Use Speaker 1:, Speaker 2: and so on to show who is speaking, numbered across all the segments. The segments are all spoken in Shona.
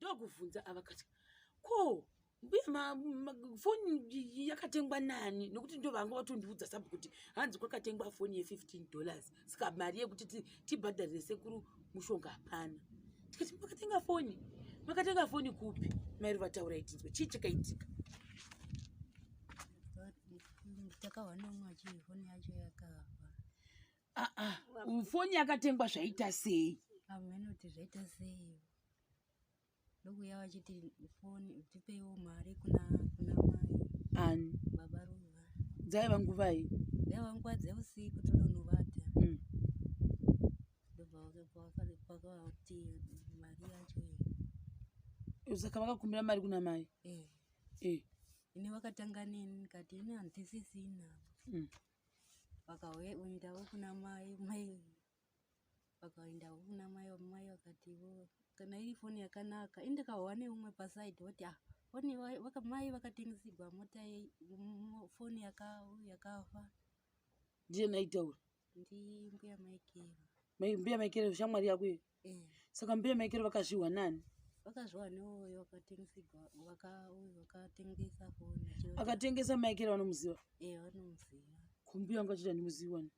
Speaker 1: Ndovakuvhunza ava kati ko mbuya foni yakatengwa nani nokuti ndo vanga vatondiudza sabhu kuti hanzi kwakatengwa foni ye15 dollars saka mari yekuti tibhadharire sekuru mushonga hapana. Tikati makatenga foni, makatenga foni kupi? Mairi vataurai tinzwe chii chakaitika.
Speaker 2: Takahwa neumwe achii foni yacho yakafa.
Speaker 1: Ah, ah, foni yakatengwa zvaita sei?
Speaker 2: Amene kuti zvaita sei, ndokuya vachiti foni tipeiwo mari kuna kuna mai.
Speaker 1: Ani?
Speaker 2: Baba Ruva.
Speaker 1: Dzaiva nguvai?
Speaker 2: Dzaiva nguva dzeusiku todonovata. Ndobva pakavati mari yacho iyi.
Speaker 1: Saka vakakumbira mari kuna mai?
Speaker 2: Eh.
Speaker 1: Eh.
Speaker 2: Ini vakatanga neni ndikati ini handisisina. Vakaendawo kuna mai, mai vakaendawo kuna mai, mai vakatiwo kana iri foni yakanaka indikahwa neumwe pasaidi voti ah foni mai vakatengesigwa mota foni yakafa.
Speaker 1: Ndiye naitaura?
Speaker 2: Ndi mbuya Maikero.
Speaker 1: Mai mbuya Maikero shamwari yako iyo?
Speaker 2: Eh.
Speaker 1: Saka mbuya Maikero vakazvihwa nani?
Speaker 2: Vakazvihwa neuyo wakatengesigwa, uyo wakatengesa foni.
Speaker 1: Akatengesa Maikero vanomuziva?
Speaker 2: Eh, vanomuziva.
Speaker 1: Kumbuya wanga achiti handimuzivi wani?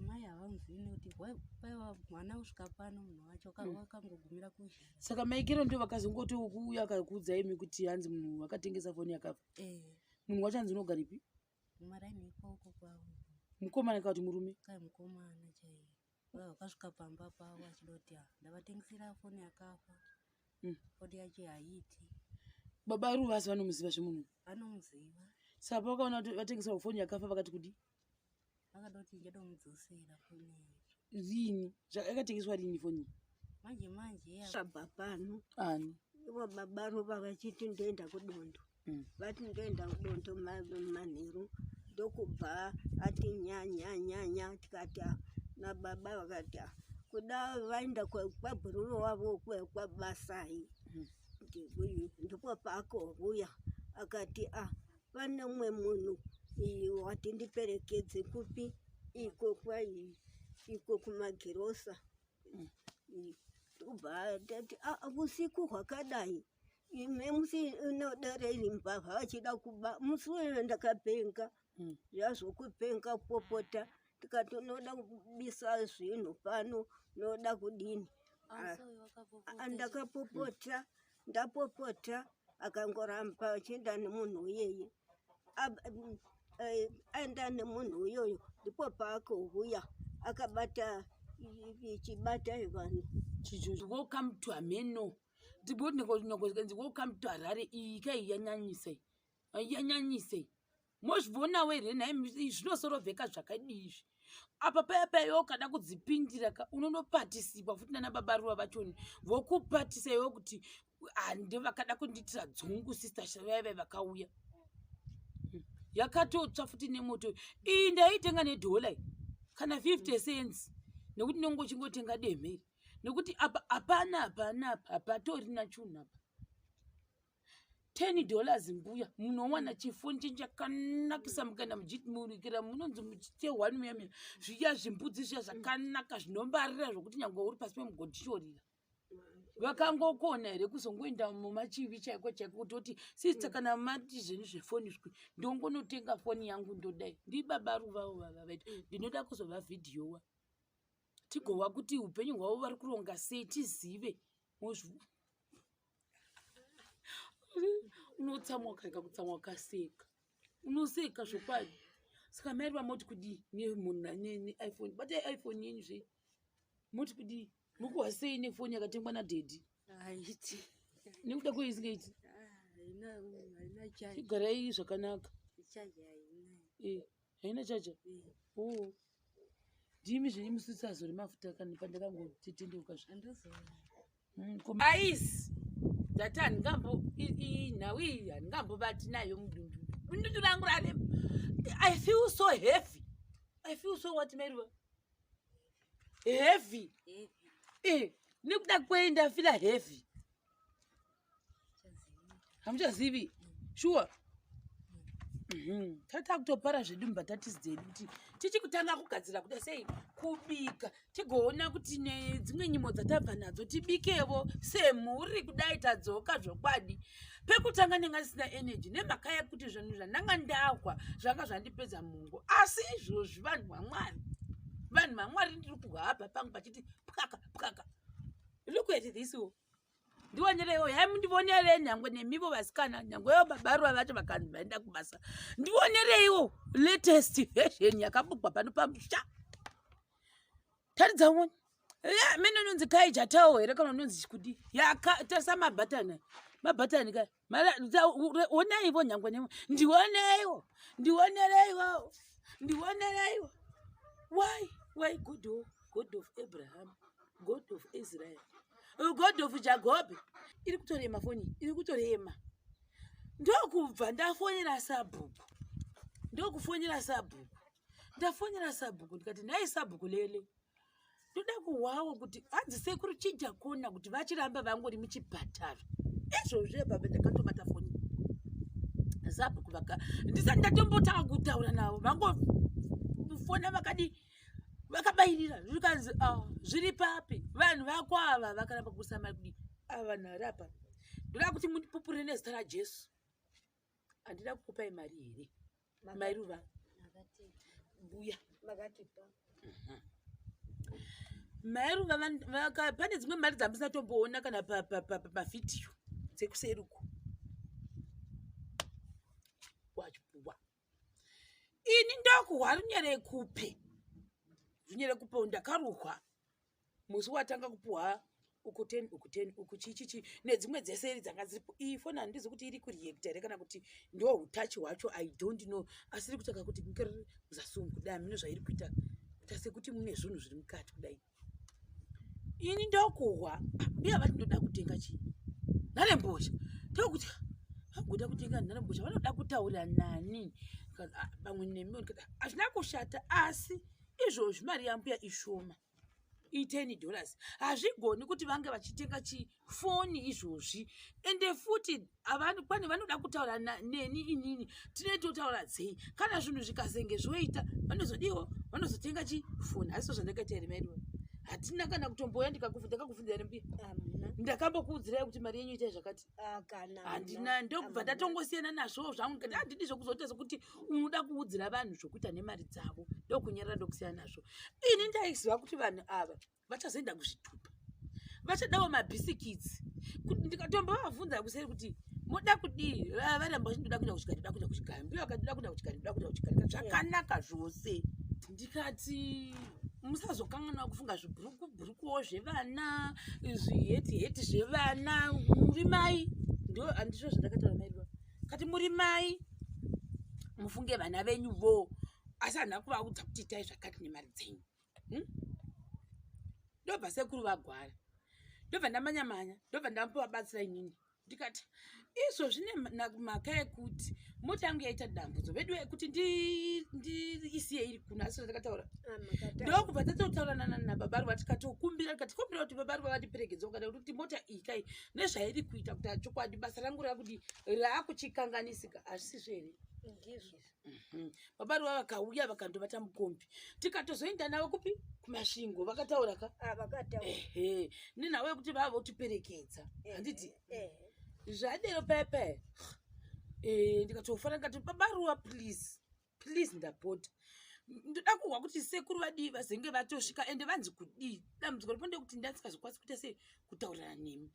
Speaker 2: Mai havamuzivi nekuti paiva mwana kusvika pano munhu wacho wakangogumira kuzhira.
Speaker 1: Saka Maikero ndio vakazongoti kuuya akakuudzai imi kuti hanzi munhu akatengesa foni yakafa?
Speaker 2: Eh.
Speaker 1: Munhu wacho hanzi unogaripi?
Speaker 2: Mumaraini ikoko kwavo.
Speaker 1: Mukomana kana kuti murume?
Speaker 2: Kai mukomana chaiye. Vakasvika pamba pavo achidoti ah, ndavatengesera foni yakafa. Foni yacho haiiti.
Speaker 1: Baba Ruva asi vanomuziva zvemunhu?
Speaker 2: Vanomuziva.
Speaker 1: Saka pavakaona kuti vatengeserwa foni yakafa vakati kudii?
Speaker 2: Vakadoti ndichadomudzosera foni yacho.
Speaker 1: Rini? Yakatengeswa rini foni?
Speaker 2: Manje manje.
Speaker 3: Sabva pano.
Speaker 1: Ani?
Speaker 3: Ivo baba Ruva vachiti ndoenda kudondo. Vati ndoenda kudondo manheru ndokubva ati nya nya nya nya tikati nababa vakati kuda vaenda kwabhururu wavo kwabasai. Ndipo paakouya akati pane umwe munhu wati ndiperekedze kupi iko kwai iko kumagirosa. Ndobva tati usiku hwakadai ime musi inodarei mbavha vachida kuba musi uyo ndakapenga. Zvazokupenga kupopota tikati unoda kubisa zvinhu pano unoda kudini. Ndakapopota ndapopota akangoramba achienda nemunhu iyeye. Aenda nemunhu uyoyo ndipo paakouya akabata chibata vanhu.
Speaker 1: Welcome to Ameno. Welcome to Harare. Iyi kai yanyanyisa. Yanyanyisa. Mozvionawo here nhai zvinosorovheka zvakadii izvi? Apa paya paya ukada kudzipindira ka unonopatisirwa futi nana baba Ruva vachoni vokupatisa iwe kuti hande vakada kundiitira dzungu sister vaya vakauya. Yakatotsva futi nemoto iyi ndaitenga nedhola iyi kana 50 cents nekuti ndinonge uchingotenga demhe iri nekuti apa hapana hapana apa hapatorina chunhu apa. $10 mbuya munowana chifoni chenyu chakanakisa mukaenda muchimurikira munonzi muchitehwa muya muya zviya zvimbudzi zviya zvakanaka zvinombarira zvokuti nyangwe uri pasi pemugodhi chorira. Vakangokona here kuzongoenda mumachivi chaiko chaiko kuti oti sister kana mati zvinhu zvefoni zvi ndongonotenga foni yangu ndodai. Ndibaba Ruva vava vaiti ndinoda kuzova vhidhiyowa tigowa kuti upenyu hwavo vari kuronga sei tizive. Unotsamwa ukarega kutsamwa ukaseka unoseka zvokwadi. Saka mai Ruva moti kudii neiphone? Batai iPhone yenyu zve moti kudii? Mukuhwa sei nefoni yakatengwa nadhedhi?
Speaker 2: Haiti.
Speaker 1: Nekuda kwei isingaiti?
Speaker 2: Haina chaja.
Speaker 1: Igarai zvakanaka.
Speaker 2: Chaja haina.
Speaker 1: Haina chaja? Oh. Ndimi zvenyu musisazore mafuta kana pandakangotendeuka zve.
Speaker 2: Andozora.
Speaker 1: Aisi. Ndati handingambo nhau iyi handingambobati nayo mudundu. Mudundu rangu rarema. I feel so heavy. I feel so what Mary? Heavy. Nekuda kwei ndafila heavy. Hamuchazivi? Sure. Mhm. Tatakutopara zvedu mbatatisi dzedu kuti tichikutanga kugadzira kuda sei kubika tigoona kuti nedzimwe nyimo dzatabva nadzo tibikevo semhuri kudai tadzoka zvokwadi pekutanga ndanga ndisina energy nemhaka yekuti zvinhu zvandanga ndahwa zvanga zvandipedza mungo asi izvozvi vanhu vamwari vanhu vamwari ndiri kuhapa pangu pachiti pwaka pwaka look at this wo ndionereiwo yai mundionerei nyangwe nemivo vasikana nyangwe yo babaruva vacho vakanzi vaenda kubasa ndionereiwo latest version yakabukwa pano pamusha taridza uone mene unonzi kai jatawo here kana unonzi chikudi yakatarisa mabhatani mabhatani kai onaivo nyangwe nemo ndioneiwo ndionereiwo ndionereiwo why why god of, god of abraham god of israel god of jacob iri kutorema foni iri kutorema ndokubva ndafonera sabhuku ndokufonera sabhuku ndafonera sabhuku ndikati nhai sabhuku lele ndoda kuhwawo kuti hanzi sekuru chijakona kuti vachiramba vangori muchipatara izvozvo baba ndakatobata foni sabhuku vaka ndisati ndatombotanga kutaura navo vangofona vakadii vakabairira zvikanzi ah, zviri papi vanhu vako ava vakaramba kuburitsa mari kudii ava vanhu vari apa ndoda kuti mundipupurire nezita rajesu handida kukupai mari here mai ruva mbuya
Speaker 3: makatipa
Speaker 1: mhm. mai ruva pane dzimwe mari dzandisina tomboona kana pavhidhiyo dzekuseri uko wachipuwa ini ndokuhwa runyerekupe runyerekupe ndakaruhwa musi watanga kupuhwa uku ten uku ten uku chii chichi nedzimwe dzese iri dzanga dziripo iyi foni handizi kuti iri kureacta here kana kuti ndo utachi hwacho i don't know asi iri kutsvaka kuti ngr muzasi umu kudai hamino zvairi kuita kuita sekuti mune zvinhu zviri mukati kudai ini ndokuhwa mbuya vati ndoda kutenga chii nharembozha ndokuti vagoda kutenga nharembozha vanoda kutaura nani ah, pamwe nemi hazvina kushata asi izvozvi mari yambuya ishoma i10 dollars hazvigoni kuti vange vachitenga chifoni izvozvi ende futi pane vanoda kutaura neni inini tine totaura dzei kana zvinhu zvikazenge zvoita vanozodiwo vanozotenga chifoni hasiso zvandakaita here maidiwa hatina kana kutombouya ndakakubvunza here mbuya ndakambokuudzirai kuti mari yenyu itai zvakati
Speaker 3: ah,
Speaker 1: handina ndokubva ndatongosiyana nazvo zvangu ndikati handidi zvekuzoita sekuti unoda kuudzira vanhu zvokuita nemari dzavo ndokunyarara ndokusiyana nazvo ini ndaiziva kuti vanhu ava vachazoenda kuzvitupa vachadawo mabhisikitsi ndikatombovabvunza kuseri kuti moda kudii varamba vachindoda kuenda kuchigari ndoda kuenda kuchigari mbuya vakati ndoda kuenda kuchigari ndoda kuenda kuchigari zvakanaka zvose ndikati musazokanganwa kufunga zvibhuruku bhurukuwo zvevana zviheti heti zvevana muri mai ndo handizvo zvandakataura mai kati muri mai mufunge vana venyu vo asi handina kuvaudza kuti itai zvakati nemari dzenyu hmm? Ndobva sekuru vagwara ndobva ndamanya manya ndobva ndambovabatsira inini ndikati izvo zvine mhaka yekuti mota yangu yaita dambudzo vedu kuti ndiisiye iri kuno asi zvandakataura
Speaker 3: Ah,
Speaker 1: ndokubva tatotaurana nababaruva tikatokumbira tikatikumbira kuti babaruva vatiperekedze ukada kuti mota iyi kai nezvairi kuita kuti chokwadi basa rangu rakudi raakuchikanganisika hazvisizvo here
Speaker 3: Ndizvo.
Speaker 1: Mhm. Baba Ruva vakauya vakandobata mukombi tikatozoenda navo kupi kumasvingo vakataura ka
Speaker 3: Ah, vakataura.
Speaker 1: ehe nenhau yekuti vava votiperekedza handiti
Speaker 3: Eh,
Speaker 1: zvadero paya paya eh, ndikatofara ndikati baba Ruva please please ndapota ndoda kuhwa kuti sekuru vadii vazenge vatosvika ende vanzi kudii dambudziko ripo ndekuti ndasingazokwanisi kuita sei kutaurirana nemi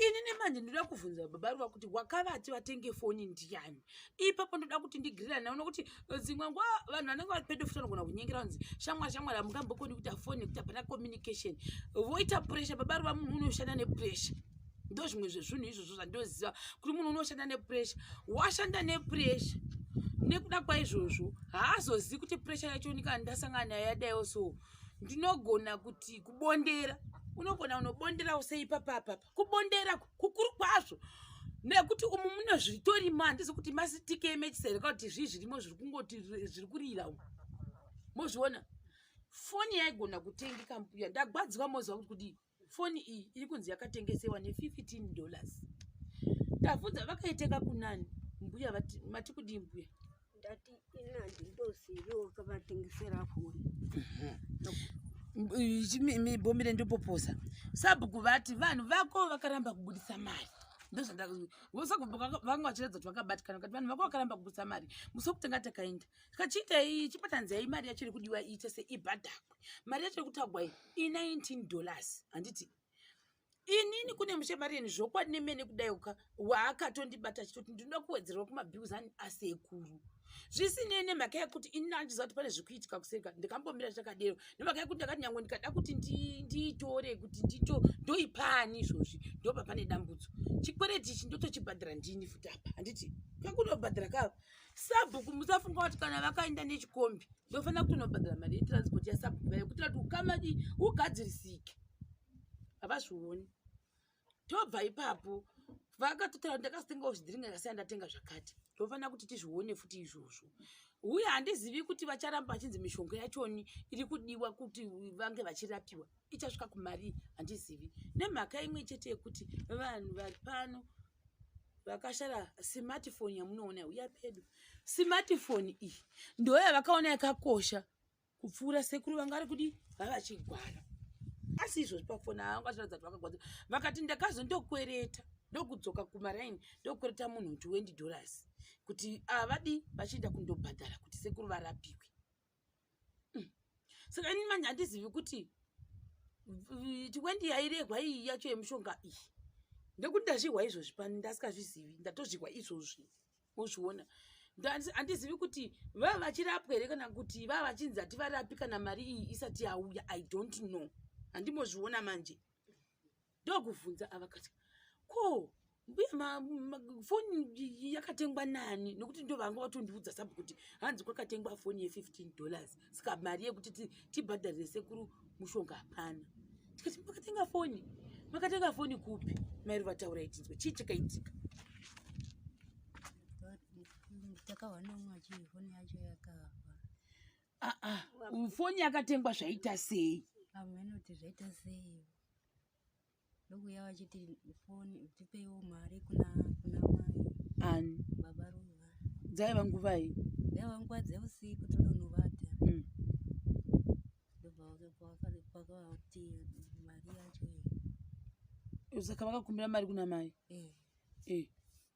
Speaker 1: ini nemanje ndoda kuvhunza baba ruva kuti wakavati vatenge foni ndiyani ipapo ndoda kuti ndigirirane navo nokuti eh, dzimwe nguva vanhu vanenge vari pedo futi vanogona kunyengera vanzi shamwari shamwari hamungambokoni kuita foni nekuti hapana communication voita pressure baba ruva munhu unoshanda nepressure ndo zvimwe zvezvinhu izvozvo zvandoziva kuti munhu unoshanda nepressure washanda nepressure nekuda kwaizvozvo haazozivi kuti pressure yacho kana ndasangana nayo yadaiwo so ndinogona kuti kubondera unogona unobondera usei papapapa kubondera kukuru kwazvo nekuti umu mune zvitorimo handisi kuti masitike emechisa here kana kuti zvii zvirimo zviri kungoti zviri kurira umu mozviona foni yaigona kutengeka mbuya ndagwadziwa moziva kuti kudii foni iyi iri kunzi yakatengesewa ne15 dollars ndabvunza vakaitenga kunani mbuya vati mati kudii mbuya
Speaker 3: Ndati ini handimbozivi wakavatengesera foni.
Speaker 1: Bombire ndopoposa sabhuku vati vanhu vako vakaramba kubudisa mari. Ndozvandavanga vachiratidza kuti vakabatikana, vakati vanhu vako vakaramba kubudisa mari musi wekutanga takaenda. Tikachiitai chibatanzai mari yacho iri kudiwa iite seibhadhakwe. Mari yacho iri kutagwa iyi i19 dollars, handiti? Inini kune mushemariyeni zvokwadi nemene kudaiuka waakatondibata achitoti ndinoda kuwedzerwa kumabills ani asekuru, zvisinei nemhaka yekuti ini andiziva kuti pane zvikuitika kuseka. Ndikambomira chakadero nemhaka yekuti ndakati nyangwe ndikada kuti ndiitore kuti ndito ndoipani izvozvi, ndopa pane dambudzo. Chikwereti ichi ndotochibhadhara ndini futi apa, handiti? Kakunobhadhara kava sabhuku, musafunga kuti kana vakaenda nechikombi ndofanira kutonobhadhara mari yetransport yasabhuku vayo kuitira kuti ukamadi ugadzirisike. Havazvioni. Tobva ipapo vakatotaura kuti ndakazotengawo zvidhiringi ndakasiya ndatenga zvakati, tofanira kuti tizvione futi izvozvo. Uye handizivi kuti vacharamba vachinzi mishonga yachoni iri kudiwa kuti vange vachirapiwa ichasvika kumari, handizivi, nemhaka imwe chete yekuti vanhu vari pano vakashara smartphone yamunoona uya pedu. Smartphone iyi ndo yavakaona yakakosha kupfuura sekuru vanga vari kudi vavachigwara. Asi izvozvi pafoni ava vangachiratidza kuti vakagwadza. Vakati ndakazondokwereta ndokudzoka kumaraini, ndokwereta munhu 20 dollars kuti avadi vachienda kundobhadhara kuti sekuru varapiwe. Saka ini manje handizivi kuti 20 yairehwa iyi yacho yemushonga iyi, ndekuti ndazvihwa izvozvi pano, ndasikazvizivi, ndatozvihwa izvozvi mozviona. Handizivi kuti vava vachirapwa here kana kuti vava vachinzi hativarapi kana mari iyi isati yauya. I don't know, handimozviona manje. Ndokuvhunza avakati ko mbuya foni yakatengwa nani, nokuti ndo vanga vatondiudza sabu kuti hanzi kwakatengwa foni ye15 dollars, saka mari yekuti tibhadharire sekuru mushonga hapana. Tikati makatenga foni, makatenga foni kupi? Mairi vataurai tinzwe, chii chakaitika?
Speaker 2: Takahwa neumwe achii foni yacho yakafa.
Speaker 1: Aa, foni yakatengwa zvaita sei?
Speaker 2: Hameno kuti zvaita sei, ndokuya vachiti foni tipeiwo mari kuna mai.
Speaker 1: Ani?
Speaker 2: Baba Ruva.
Speaker 1: Dzaiva nguvai?
Speaker 2: Dzaiva nguva dzeusiku todonovata. Ndobva pakavati mari yacho iyi.
Speaker 1: Saka vakakumbira mari kuna mai?
Speaker 2: Eh.
Speaker 1: Eh.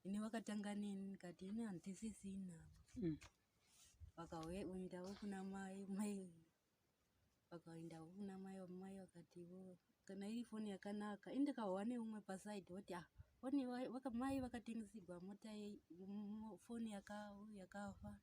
Speaker 2: Ini vakatanga neni, ndikati ini handisisina. Vakaendawo kuna mai, mai vakaendawo kuna mai, mai vakatiwo kana iri foni yakanaka ini ndikahwa neumwe paside voti ah foni mai vakatengesigwa mota foni yakafa.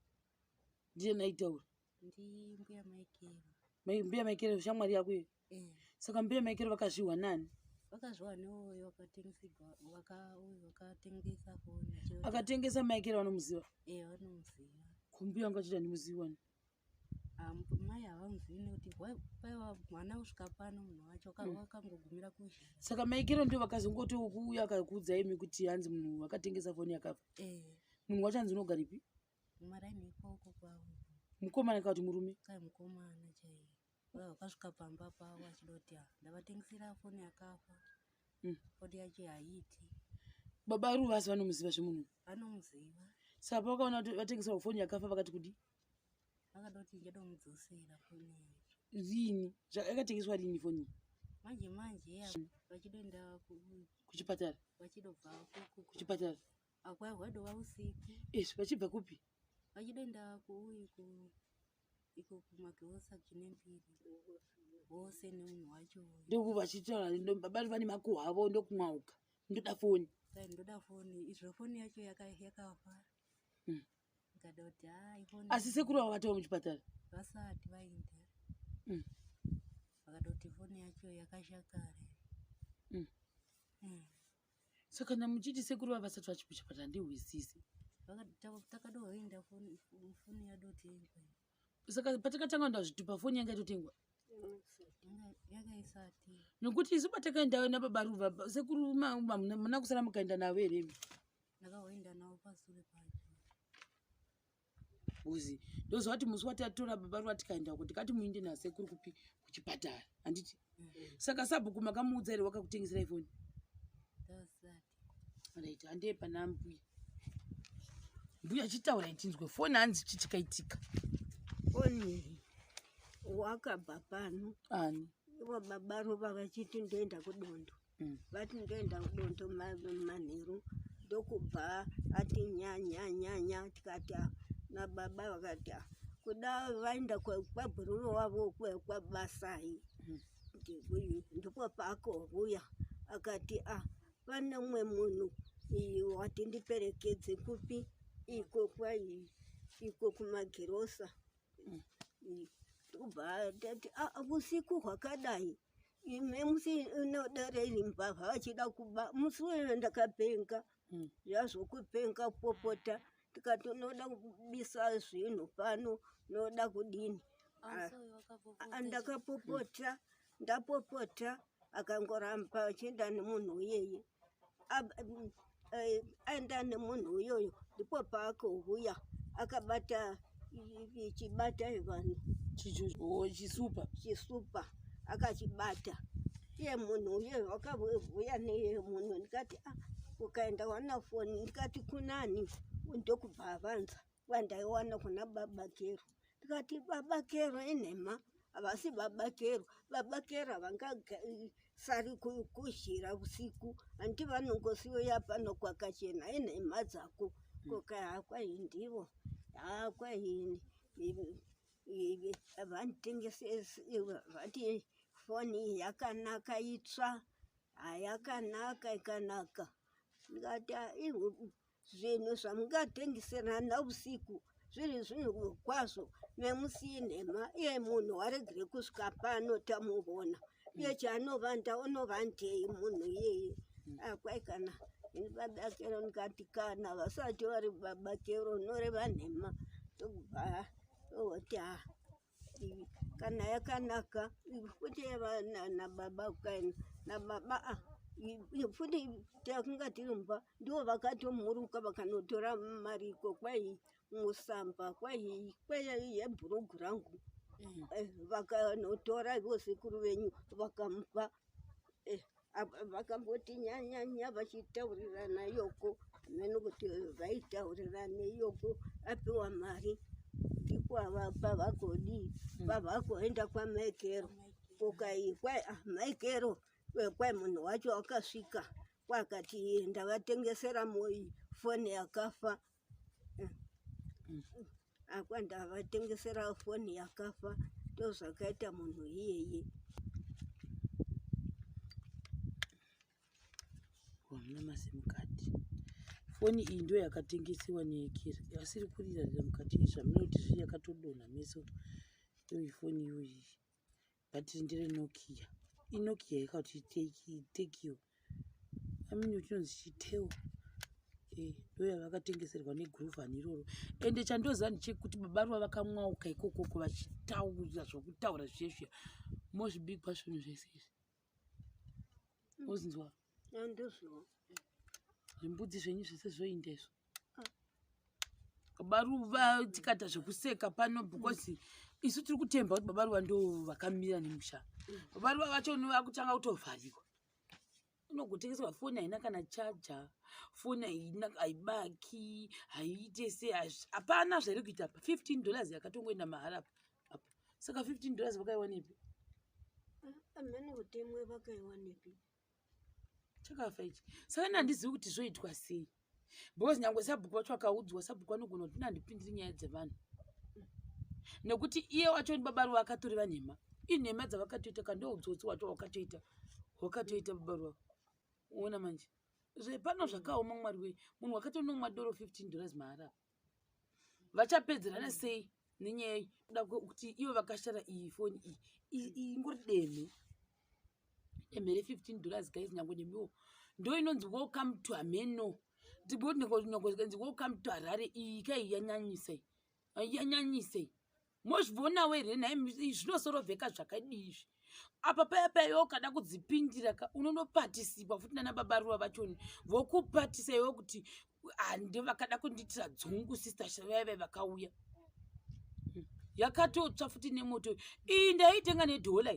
Speaker 1: Ndiye naitaura?
Speaker 2: Ndi mbuya Maikero.
Speaker 1: Mbuya Maikero shamwari yako iyo?
Speaker 2: Eh.
Speaker 1: Saka mbuya Maikero vakazvihwa nani?
Speaker 2: Vakazviwa neuyo wakatengesigwa uyo wakatengesa foni
Speaker 1: Akatengesa Maikero vanomuziva?
Speaker 2: Eh, vanomuziva.
Speaker 1: Kumbuya vanga achiti handimuzivi wani.
Speaker 2: Ah, mai havamuzivi nekuti paiva mwana kusvika pano munhu wacho wakangogumira kuzhira.
Speaker 1: Saka Maikero ndio vakazongoti kuuya akakuudza imi kuti hanzi munhu akatengesa foni yakafa?
Speaker 2: Eh.
Speaker 1: Munhu wacho hanzi unogaripi?
Speaker 2: Mumaraini ikoko kwavo.
Speaker 1: Mukomana kana kuti murume?
Speaker 2: Kai mukomana chaiye. Vakasvika pamba pavo achida kuti ah, ndavatengesera foni yakafa. Foni yacho haiiti.
Speaker 1: Baba Ruva asi vanomuziva zvemunhu?
Speaker 2: Vanomuziva.
Speaker 1: Saka pavakaona kuti vatengeserwa foni yakafa vakati kudi?
Speaker 2: Vakada kuti ndichada kumudzosera foni yacho.
Speaker 1: Rini? Yakatengeswa rini foni iyi?
Speaker 2: Manje manje ya vachidoenda
Speaker 1: Kuchipatara?
Speaker 2: Vachidobva
Speaker 1: Kuchipatara?
Speaker 2: Akwaihwadova usiku.
Speaker 1: Izvi vachibva kupi?
Speaker 2: Vachidoenda kuuyi ku iko kumagirosa Chinembiri vose nemunhu wacho uyu.
Speaker 1: Ndoku vachitaura baba vane makuhwa avo ndokumwauka ndoda foni.
Speaker 2: Kai ndoda foni, izvo foni yacho yakafa. Ndikada kuti hai foni.
Speaker 1: Asi sekuru avo vatova muchipatara?
Speaker 2: Vasati vaenda. Vakada kuti foni yacho yakashakare.
Speaker 1: Saka kana muchiti sekuru vava vasati vachi kuchipatara ndihwisisi.
Speaker 2: Takadoenda foni yadotengwa.
Speaker 1: Saka patakatanga kuenda zvitupa foni yanga itotengwa?
Speaker 2: Yanga isati.
Speaker 1: Nokuti isu patakaenda nababa Ruva sekuru muna kusara mukaenda navo here imi?
Speaker 2: Ndakahoenda navo pasure pacho.
Speaker 1: Buzi ndoziva kuti musi watatora baba Ruva tikaenda uko tikati muinde nasekuru kupi, kuchipatara, handiti? Saka sabhuku makamuudza here wakakutengeserai foni?
Speaker 2: Ndasati.
Speaker 1: Right, handei pana mbuya. Mbuya chitaurai tinzwe foni hanzi chi chikaitika.
Speaker 3: Foni wakabva pano.
Speaker 1: Ani?
Speaker 3: Ivo baba Ruva vachiti ndoenda kudondo. Vati ndoenda kudondo manheru ndokubva ati nya nya nya nya tikati ah, nababa vakati ah, kuda vaenda kwabhururu wavo kwabasai. Ndipo paakouya akati ah, pane umwe munhu wati ndiperekedze kupi iko kwai iko kumagirosa ndobva tati ah, usiku hwakadai memusi inodare iri mbavha vachida kuba musi uyo ndakapenga Zvazvokupenga kupopota tikati unoda kubisa zvinhu pano unoda kudini ndakapopota ndapopota akangoramba achienda nemunhu iyeye eh, aenda nemunhu uyoyo ndipo paakouya akabata chibata vanhu
Speaker 1: chisupa
Speaker 3: chisupa akachibata iye munhu uye wakauya neiye munhu ndikati ah, ukaenda wana foni ndikati kunani ndokubva avanza kwandaiwana kuna baba kero ndikati baba kero inhema havasi baba kero baba kero havangasari kuzhira usiku hanti vanongosiuya pano kwakachena inhema dzako koka hakwai ndivo hakwai vanitengese vati foni yakanaka itsva hayakanaka ikanaka ndikati zvinhu zvamungatengeserana usiku zviri zvinhu kwazvo memusi nhema iye munhu waregere kusvika pano tamuvona iye chaanovanda unovandei munhu iyeye akwai kana ini baba kero ndikati kana vasati vari baba kero unoreva nhema ndokubva oti ha kana yakanaka futi nababa nababa futi takanga tiri mumba ndivo vakatomuruka vakanotora mari iko kwai musamba kwai kwai yebhurugu rangu vakanotora ivo sekuru venyu vakamupa vakamboti nyanyanya vachitaurirana yoko hameno kuti vaitaurirana yoko apiwa mari ndipo pavakodii pavakoenda kwamaikero kokai kwai maikero kwai munhu wacho akasvika kwakati ndavatengesera moi foni yakafa akwa ndavatengesera foni yakafa ndozvakaita munhu iyeye
Speaker 1: hamuna masimukadhi foni iyi ndo yakatengesiwa nekira asiri kurira rira mukati izvi hamuna kuti zvii yakatodonha meso iyoyi foni iyoyi bhatiri ndere Nokia iNokia yakati tekio amini chinonzi chiteo ndo yavakatengeserwa neguruvhani iroro ende chandoziva ndechekuti baba ruva vakamwauka ikokoko vachitaura zvokutaura zviye zviya mozvibigwa zvinhu zvese izvi mozinzwa
Speaker 3: ndozviwo
Speaker 1: zvimbudzi zvenyu zvese zvoinda izvo baba ruva tikaita zvekuseka pano because isu tiri kutemba kuti baba ruva ndo vakamira nemusha baba ruva vacho vakutanga kutovhariwa unogotengeserwa foni haina kana chaja foni haina haibaki haiite sei hapana zvairi kuita apa 15 dollars yakatongoenda mahara apa apa saka 15 dollars vakaiwanepi
Speaker 3: amene kuti imwe vakaiwanepi
Speaker 1: chakafa ichi saka ini handizivi kuti zvoitwa sei because nyangwe sabhuku vacho akaudzwa sabhuku anogona kuti nandipindiri nyaya dzevanhu nekuti iye wacho baba ruva akatoreva nhema inhema dzavakatoita kandoudzotsi wacho wakatoita wakatoita baba ruva uona manje zvepano zvakaoma mwari wei munhu wakatonomwa doro 15 dollars mahara vachapedzerana sei nenyaya kuda kuti ivo vakashara iyi foni iyi ingori demhe demhe re15 dollars guys nyangwe nemiwo ndo inonzi welcome to hameno ndibonzi welcome to Harare iyi kai yanyanyisa yanyanyisa mozvionawo here nhai zvinosorovheka zvakadii izvi apa paya paya ukada kudzipindira ka unonopatisirwa futi nana baba ruva vachoni vokupatisa iwe kuti hande vakada kundiitira dzungu sister vaive vakauya yakatotsva futi nemoto iyi ndaitenga nedhola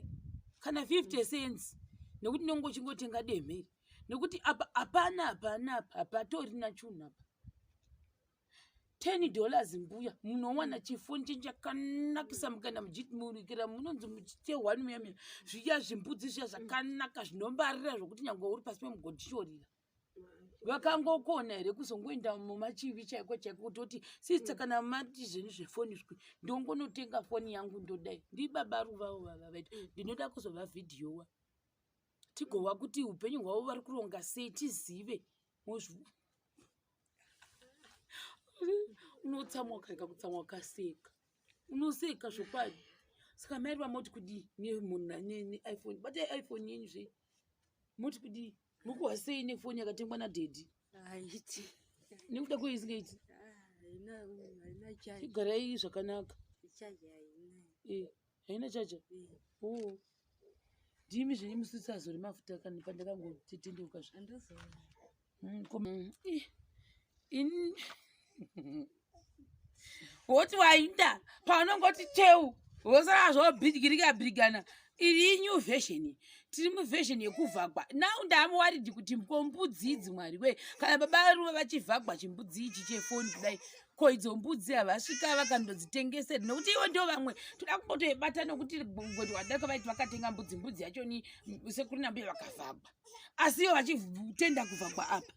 Speaker 1: kana 50 cents nekuti ndinonge uchingotenga demhe iri nekuti apa hapana hapana apa hapatorina chunhu apa. 10 dollars mbuya munowana chifoni chenyu chakanakisa mukaenda muchimurikira munonzi muchitehwani muya muya zviya zvimbudzi zviya zvakanaka zvinombarira zvokuti nyange uri pasi pemugodhi chorira vakangokona here kuzongoenda mumachivi chaiko chaiko kutoti sister kana mati zvenyu zvefoni zvi ndongonotenga foni yangu ndodai ndibaba ruvavo vava vaita ndinoda kuzovavhidhiyowa tigova kuti upenyu hwavo vari kuronga sei tizive mozvi unotsamwa ukarega kutsamwa ukaseka unoseka zvokwadi saka mai vamoti kudii nemunhu neiphone batai iphone yenyu zve moti kudii mukuhwa sei nefoni yakatengwa nadhedhi
Speaker 2: Haiti.
Speaker 1: nekuda kwei isingaiti
Speaker 2: Ah, Haina chaji.
Speaker 1: igarai zvakanaka
Speaker 2: Chaji haina.
Speaker 1: Eh, haina chaja
Speaker 2: Eh,
Speaker 1: oo ndimi zvenyu musisazori mafuta kana pandakangotendeuka zve
Speaker 2: Handozora.
Speaker 1: Ini woti wainda paunongoti cheu wosara zvobhirigirika bhirigana iri new version tiri muversion yekuvhagwa now ndamuwaridi kuti ko mbudzi idzi mwari we kana baba ruva vachivhagwa chimbudzi ichi chefoni kudai ko idzo mbudzi havasvika vakandodzitengeseri nokuti ivo ndo vamwe toda kumbotoibata nokuti goti wadarika vaiti vakatenga mbudzi mbudzi yacho ni sekuru nambuya vakavhagwa asi ivo vachitenda kuvhagwa apa.